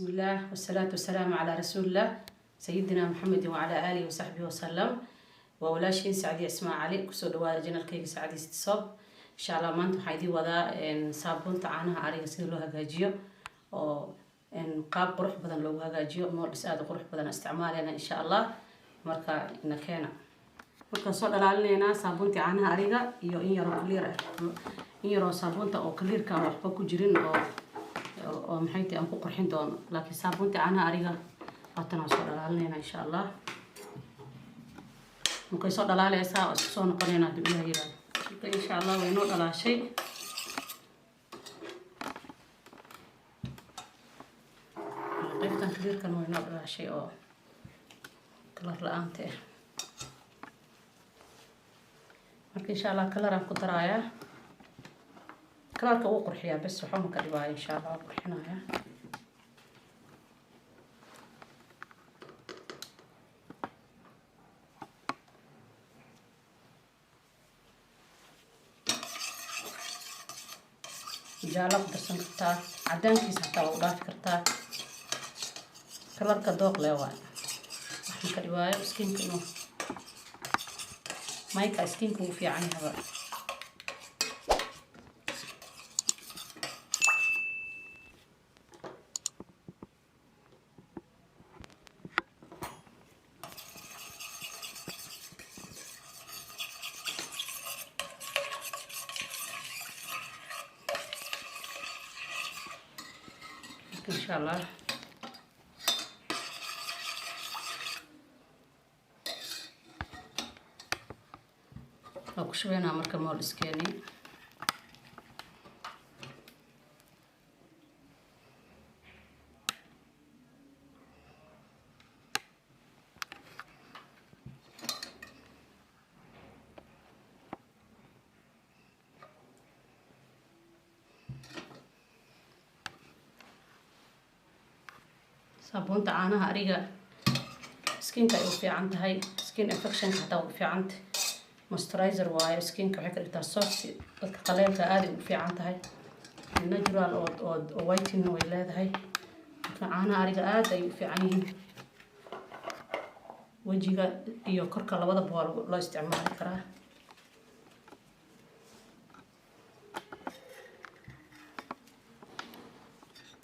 Bismillaah wasalaatu wasalaamu calaa rasuulillah sayidina Maxamedin wacalaa aalihi wasaxbihi wasalam. Waa walaashiin Sacdiya Ismaa Cali. Kusoo dhawaada channelkayga Sacdiya Soap. Insha Allah maanta waxaan idiin wadaa saabuunta caanaha ariga sida loo hagaajiyo oo qaab qurux badan loogu hagaajiyo, molds aada u qurux badan isticmaaleyna insha Allah. Marka ina keena. Markaan soo dhalaalinaynaa saabuuntii caanaha ariga iyo in yaroo clear ah, in yaroo saabuunta oo clearka aan waxba ku jirin oo maxay tahay aan ku qurxin doono, laakiin saabuunta caanaha ariga waatan aan soo dhalaalinayna insha Allah. Markay soo dhalaaleysaa oo isku soo noqonayna hadduu Ilaah yiraahdo. Marka insha Allah way noo dhalaashay. Qaybtan clearkan way noo dhalaashay oo color la-aanta ah. Marka insha Allah color aan ku darayaa, colorka wuu qurxiyaa bes, waxba ma ka dhibaayo insha Allah, waa qurxinaya. Jaalo ku darsan kartaa, cadaankiisa hataa waa u dhaafi kartaa. Colorka dooq le waay, wax ma ka dhibaayo skinka, inuu mayka skinka wuu fiican yahaba. Marka insha Allah waa ku shubeynaa. Marka moldskeeni saabuunta caanaha ariga skinka ay u fiican tahay, skin infectionka hataa u fiicanta, moisturizer waayo, skinka waxay ka dhigtaa soft, dadka qaleelka aad ay ugu fiican tahay, natural oo whitening way leedahay. Marka caanaha ariga aad ay u fiican yihiin, wejiga iyo korka labadaba waa loo isticmaali karaa.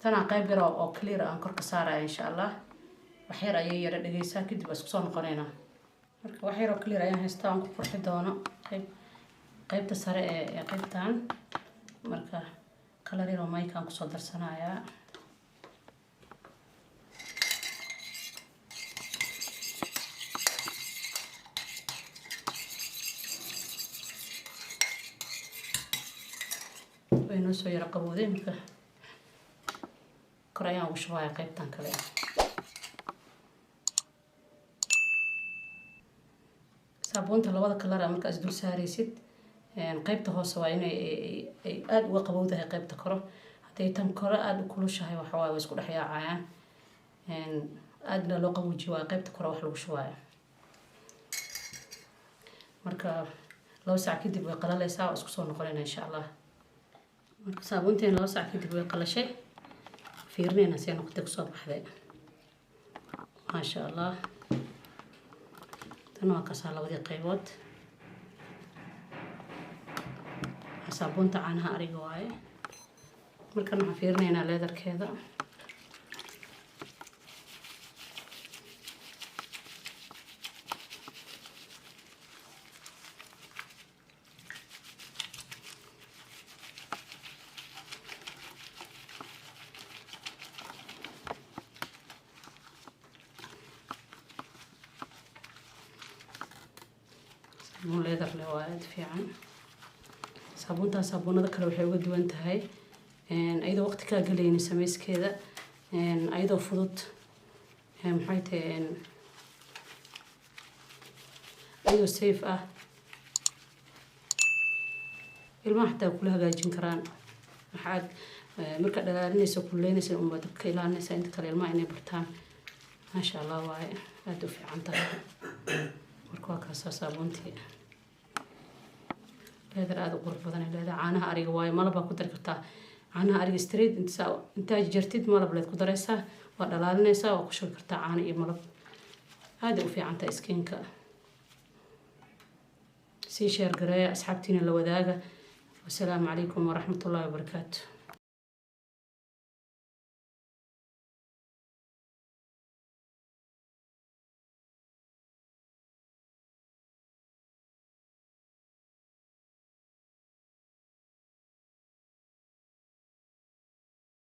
Tanaa qayb yar oo clear aan korka saaraya insha Allah. Wax yar ayay yara dhegeysaa, kadib waa isku soo noqoneynaa. Marka wax yar oo clear ayaan haystaa aan ku qurxi doono qaybta sare ee qaybtan. Marka color yar oo mayka aan kusoo darsanayaa. Way noo soo yara qabowday, marka kor ayaan ugu shubaya qaybtan kale. Saabuunta labada color a markaa is dul saaraysid, qaybta hoose waa inay ay aada uga qabowdahay qaybta koro. Hadday tan kore aada u kulushahay, waxa waaye way isku dhex yaacayaan. Aadna loo qaboojiyo waa qaybta kore wax lagu shubaayo. Marka 2 saac kadib way qalaleysaa, waa isku soo noqonayna insha Allah. Marka saabuunteena 2 saac kadib way qalashay, fiirinayna see noqotay, kusoo baxday, maasha Allah. Tan waa kasaa labadii qaybood. Saabuunta caanaha ariga waaye. Markan waxaan fiirinaynaa latherkeeda. Saabuun lather le waa aada fiican. Saabuuntaas saabuunada kale waxay uga duwan tahay ayadoo waqti kaa galaynin samayskeeda, ayadoo fudud, maxay tahay, ayadoo safe ah, ilmaha xataa kula hagaajin karaan. Waxaad markaa dhalaalinaysa, kululeynaysa unbaad ka ilaalinaysa, inta kale ilmaha inay bartaan, maasha Allah waaye, aada u fiican tahay. Marka waa kaasaa saabuuntii, lather aada u qurux badan ay leedahay. Caanaha ariga waayo, malab baa ku dari kartaa. Caanaha ariga straight intaa jartid malab leed ku daraysaa, Waa dhalaalinaysaa, waa ku shubi kartaa caano iyo malab. Aaday u fiicantahay skinka. Sii share gareeya, asxaabtiina la wadaaga. Wasalaamu calaykum waraxmatullaahi wabarakaatu.